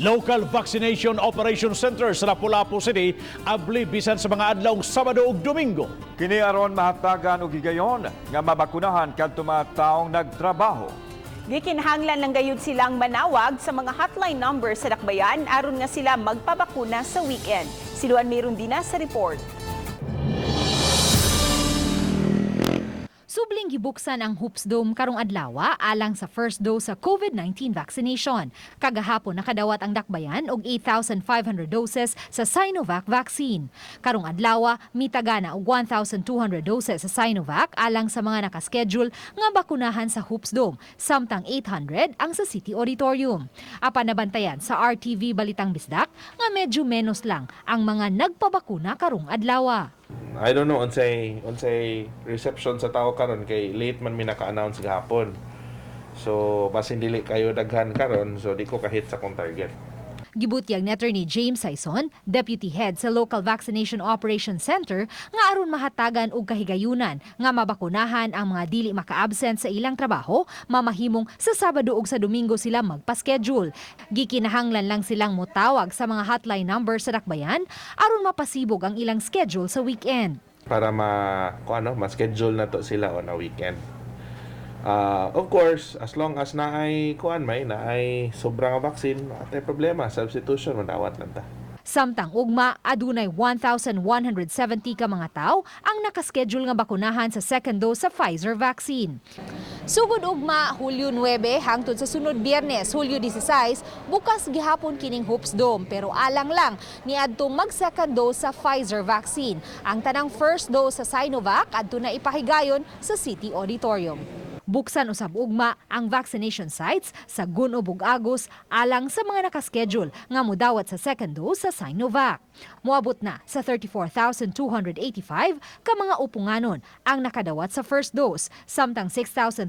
Local Vaccination Operation Center sa Lapu-Lapu City abli bisan sa mga adlawng Sabado ug Domingo. Kini aron mahatagan og higayon nga mabakunahan kadto mga taong nagtrabaho. Gikinahanglan lang gayud silang manawag sa mga hotline number sa dakbayan aron nga sila magpabakuna sa weekend. Si Luan Mirundina sa report. Subling gibuksan ang Hoops Dome karong adlaw alang sa first dose sa COVID-19 vaccination. Kagahapon nakadawat ang dakbayan og 8,500 doses sa Sinovac vaccine. Karong adlaw mitagana og 1,200 doses sa Sinovac alang sa mga nakaschedule nga bakunahan sa Hoops Dome, samtang 800 ang sa City Auditorium. Apan nabantayan sa RTV Balitang Bisdak nga medyo menos lang ang mga nagpabakuna karong adlaw. I don't know unsay reception sa tao karon kay late man mi naka-announce gahapon. So basin dili kayo daghan karon, so di ko kahit sa kong target. Gibutyag ni Attorney James Sayson, Deputy Head sa Local Vaccination Operations Center, nga aron mahatagan og kahigayunan nga mabakunahan ang mga dili maka-absent sa ilang trabaho, mamahimong sa Sabado ug sa Domingo sila magpa-schedule. Gikinahanglan lang silang motawag sa mga hotline number sa dakbayan aron mapasibog ang ilang schedule sa weekend. Para ma kung ano, ma-schedule na to sila on a weekend. Of course, as long as naay kuan, may naay sobra nga vaccine, atay problema, substitution mandawat lang ta. Samtang ugma, adunay 1,170 ka mga tawo ang nakaschedule nga bakunahan sa second dose sa Pfizer vaccine. Sugod ugma, Hulyo 9 hangtod sa sunod Biyernes, Hulyo 16, bukas gihapon kining Hoops Dome, pero alang lang niadtong mag second dose sa Pfizer vaccine. Ang tanang first dose sa Sinovac adto na ipahigayon sa City Auditorium. Buksan usab ugma ang vaccination sites sa Gun-ob ug Agus alang sa mga nakaschedule nga mudawat sa second dose sa Sinovac. Moabot na sa 34,285 ka mga upunganon ang nakadawat sa first dose, samtang 6,301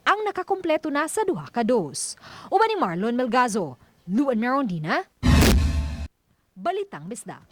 ang nakakumpleto na sa duha ka dose. Uban ni Marlon Melgazo, Luan Merondina, Balitang Bisdak.